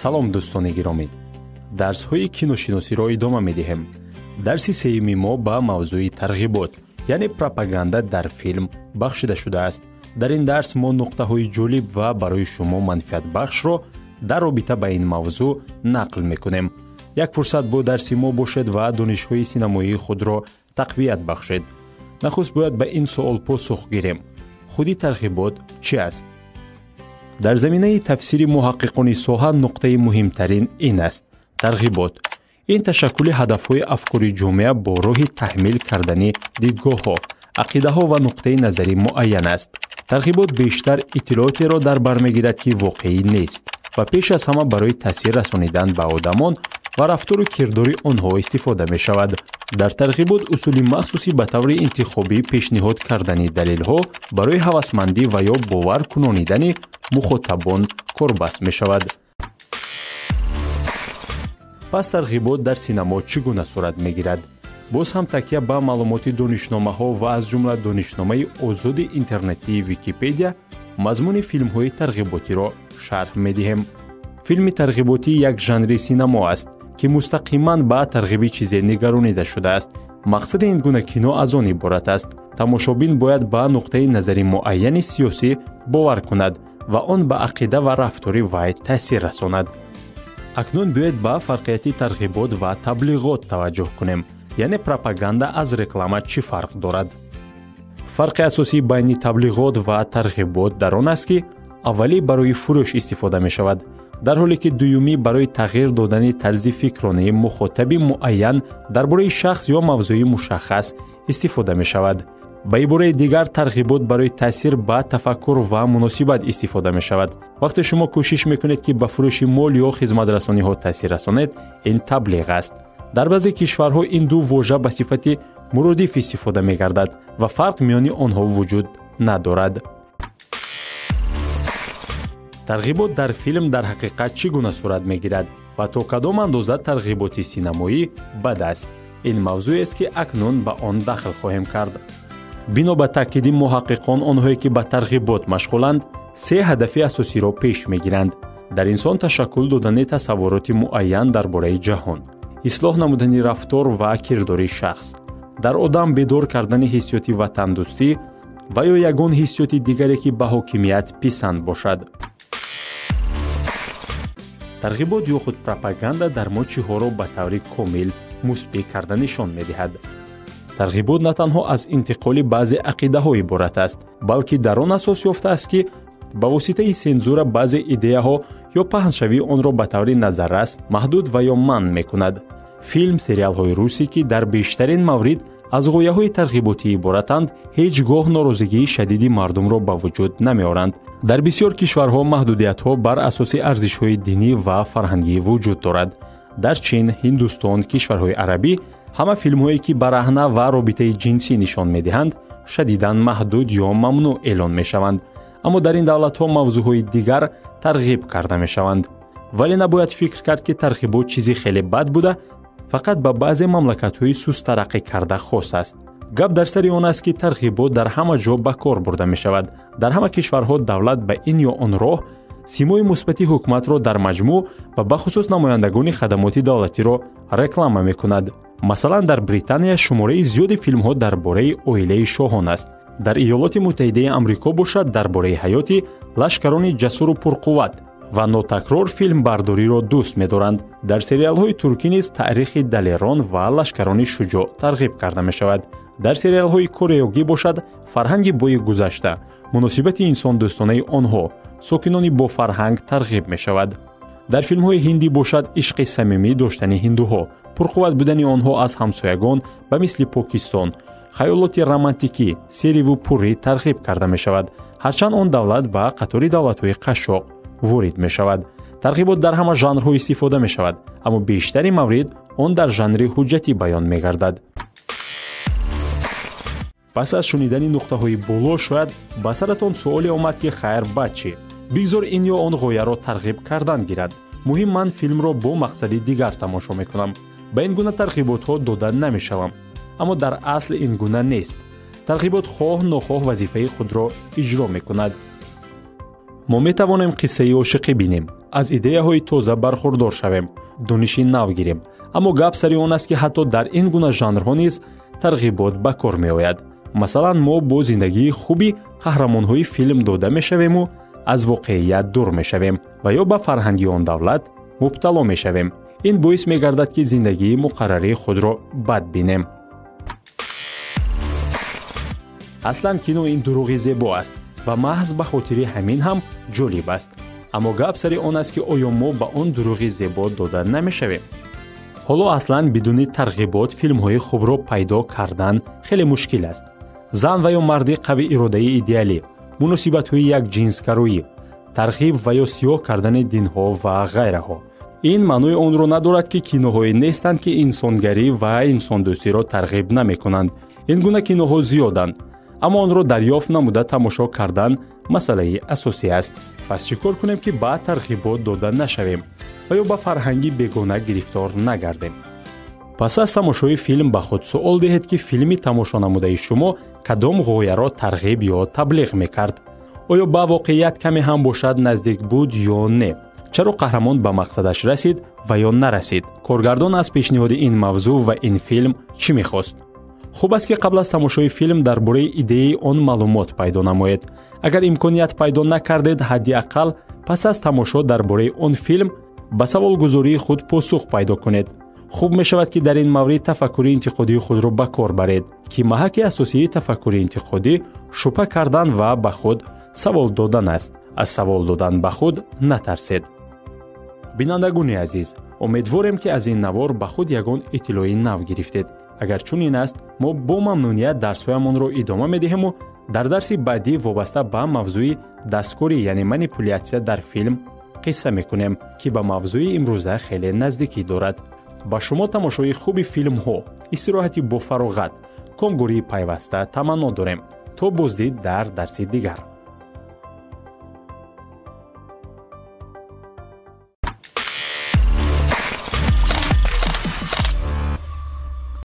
Салом, дӯстони гиромӣ! Дарсҳои киношиносиро идома медиҳем. Дарси сеюми мо ба мавзӯи тарғибот, яъне пропаганда дар филм бахшида шудааст. Дар ин дарс мо нуқтаҳои ҷолиб ва барои шумо манфиатбахшро дар робита ба ин мавзӯъ нақл мекунем. Як фурсат бо дарси мо бошед ва донишҳои синамоии худро тақвият бахшед. Нахуст бояд ба ин суол посух гирем: худи тарғибот чӣ аст? Дар заминаи тафсири муҳаққиқони соҳа нуқтаи муҳимтарин ин аст: тарғибот ин ташаккули ҳадафҳои афкори ҷомеа бо роҳи таҳмил кардани дидгоҳҳо, ақидаҳо ва нуқтаи назари муайян аст. Тарғибот бештар иттилоотеро дар бар мегирад, ки воқеӣ нест ва пеш аз ҳама барои таъсир расонидан ба одамон ва рафтору кирдори онҳо истифода мешавад. Дар тарғибот усули махсуси ба таври интихобӣ пешниҳод кардани далелҳо барои ҳавасмандӣ ва ё бовар кунонидани мухотабон корбаст мешавад. Пас тарғибот дар синамо чӣ гуна сурат мегирад? Боз ҳам такя ба маълумоти донишномаҳо ва аз ҷумла донишномаи озоди интернетии Википедия мазмуни филмҳои тарғиботиро шарҳ медиҳем. Филми тарғиботӣ як жанри синамо аст, ки мустақиман ба тарғиби чизе нигаронида шудааст. Мақсади ин гуна кино аз он иборат аст: тамошобин бояд ба нуқтаи назари муайяни сиёсӣ бовар кунад ва он ба ақида ва рафтори вай таъсир расонад. Акнун биёед ба фарқияти тарғибот ва таблиғот таваҷҷӯҳ кунем, яъне пропаганда аз реклама чӣ фарқ дорад? Фарқи асосӣ байни таблиғот ва тарғибот дар он аст, ки аввалӣ барои фурӯш истифода мешавад, дар ҳоле ки дуюмӣ барои тағйир додани тарзи фикронии мухотаби муайян дар бораи шахс ё мавзӯи мушаххас истифода мешавад. Ба ибораи дигар, тарғибот барои таъсир ба тафаккур ва муносибат истифода мешавад. Вақте шумо кӯшиш мекунед, ки ба фурӯши мол ё хизматрасониҳо таъсир расонед, ин таблиғ аст. Дар баъзе кишварҳо ин ду вожа ба сифати муродиф истифода мегардад ва фарқ миёни онҳо вуҷуд надорад. Тарғибот дар филм дар ҳақиқат чӣ гуна сурат мегирад ва то кадом андоза тарғиботи синамоӣ бад аст? Ин мавзӯест, ки акнун ба он дахл хоҳем кард. Бино ба таъкиди муҳаққиқон, онҳое ки ба тарғибот машғуланд, се ҳадафи асосиро пеш мегиранд: дар инсон ташаккул додани тасаввуроти муайян дар бораи ҷаҳон, ислоҳ намудани рафтор ва кирдори шахс, дар одам бедор кардани ҳиссиёти ватандӯстӣ ва ё ягон ҳиссиёти дигаре, ки ба ҳокимият писанд бошад. Тарғибот ё худ пропаганда дар мо чиҳоро ба таври комил мусбӣ карда нишон медиҳад? Тарғибот на танҳо аз интиқоли баъзе ақидаҳо иборат аст, балки дар он асос ёфтааст, ки ба воситаи сензура баъзе идеяҳо ё паҳншавии онро ба таври назаррас маҳдуд ва ё манъ мекунад. Филм, сериалҳои русӣ, ки дар бештарин маврид аз ғояҳои тарғиботӣ иборатанд, ҳеҷ гоҳ норозигии шадиди мардумро ба вуҷуд намеоранд. Дар бисёр кишварҳо маҳдудиятҳо бар асоси арзишҳои динӣ ва фарҳангӣ вуҷуд дорад. Дар Чин, Ҳиндустон, кишварҳои арабӣ ҳама филмҳое, ки бараҳна ва робитаи ҷинсӣ нишон медиҳанд, шадидан маҳдуд ё мамнӯъ эълон мешаванд, аммо дар ин давлатҳо мавзӯъҳои дигар тарғиб карда мешаванд. Вале набояд фикр кард, ки тарғибот чизи хеле бад буда, фақат ба баъзе мамлакатҳои сусттараққӣ карда хос аст. Гап дар сари он аст, ки тарғибот дар ҳама ҷо ба кор бурда мешавад. Дар ҳама кишварҳо давлат ба ин ё он роҳ симои мусбати ҳукуматро дар маҷмӯъ ва бахусус намояндагони хадамоти давлатиро реклама мекунад. Масалан, дар Британия шумораи зиёди филмҳо дар бораи оилаи шоҳон аст. Дар Иёлоти Муттаҳидаи Амрико бошад, дар бораи ҳаёти лашкарони ҷасуру пурқувват ва нотакрор филмбардориро дӯст медоранд. Дар сериалҳои туркӣ низ таърихи далерон ва лашкарони шуҷоъ тарғиб карда мешавад. Дар сериалҳои кореягӣ бошад, фарҳанги бои гузашта, муносибати инсондӯстонаи онҳо, сокинони бофарҳанг тарғиб мешавад. Дар филмҳои ҳиндӣ бошад, ишқи самимӣ доштани ҳиндуҳо, пурқувват будани онҳо аз ҳамсоягон ба мисли Покистон, хаёлоти романтикӣ, сериву пуррӣ тарғиб карда мешавад, ҳарчанд он давлат ба қатори давлатҳои қашшоқ ворид мешавад. Тарғибот дар ҳама жанрҳо истифода мешавад, аммо бештари маврид он дар жанри ҳуҷҷатӣ баён мегардад. Пас аз шунидани нуқтаҳои боло шояд ба саратон суоле омад, ки хайр, бад чӣ? Бигзор ин ё он ғояро тарғиб кардан гирад, муҳим ман филмро бо мақсади дигар тамошо мекунам, ба ин гуна тарғиботҳо дода намешавам. Аммо дар асл ин гуна нест. Тарғибот хоҳ нохоҳ вазифаи худро иҷро мекунад. Мо метавонем қиссаи ошиқӣ бинем. аз идеяҳои тоза бархурдор шавем, дониши нав гирем. Аммо гап сари он аст, ки ҳатто дар ин гуна жанрҳо низ тарғибот ба кор меояд. Масалан, мо бо зиндагии хуби қаҳрамонҳои филм дода мешавему аз воқеият дур мешавем ва ё ба фарҳанги он давлат мубтало мешавем. Ин боис мегардад, ки зиндагии муқаррарии худро бад бинем. Аслан кино ин дурӯғи зебо аст ва маҳз ба хотири ҳамин ҳам ҷолиб аст. Аммо гап сари он аст, ки оё мо ба он дурӯғи зебо дода намешавем? Ҳоло аслан бидуни тарғибот филмҳои хубро пайдо кардан хеле мушкил аст. Зан ва ё марди қави иродаи идеалӣ, муносибатҳои якҷинсгароӣ, тарғиб ва ё сиёҳ кардани динҳо ва ғайраҳо. Ин маънои онро надорад, ки киноҳое нестанд, ки инсонгарӣ ва инсондӯстиро тарғиб намекунанд. Ин гуна киноҳо зиёданд, аммо онро дарёфт намуда тамошо кардан масъалаи асосӣ аст. Пас чӣ кор кунем, ки ба тарғибот дода нашавем ва ё ба фарҳанги бегона гирифтор нагардем? Пас аз тамошои филм ба худ суол диҳед, ки филми тамошонамудаи шумо кадом ғояро тарғиб ё таблиғ мекард? Оё ба воқеият каме ҳам бошад наздик буд ё не? Чаро қаҳрамон ба мақсадаш расид ва ё нарасид? Коргардон аз пешниҳоди ин мавзӯъ ва ин филм чӣ мехост? Хуб аст, ки қабл аз тамошои филм дар бораи идеяи он маълумот пайдо намоед. Агар имконият пайдо накардед, ҳадди ақал пас аз тамошо дар бораи он филм ба саволгузории худ посух пайдо кунед. Хуб мешавад, ки дар ин маврид тафаккури интиқодии худро ба кор баред, ки маҳаки асосии тафаккури интиқодӣ шубҳа кардан ва ба худ савол додан аст. Аз савол додан ба худ натарсед. Бинандагони азиз, умедворем, ки аз ин навор ба худ ягон иттилои нав гирифтед. Агар чунин аст, мо бо мамнуният дарсҳоямонро идома медиҳему дар дарси баъдӣ вобаста ба мавзӯи дасткорӣ, яъне манипулятсия дар филм қисса мекунем, ки ба мавзӯи имрӯза хеле наздикӣ дорад. Ба шумо тамошои хуби филмҳо, истироҳати бофароғат, комгории пайваста таманно дорем. То боздид дар дарси дигар.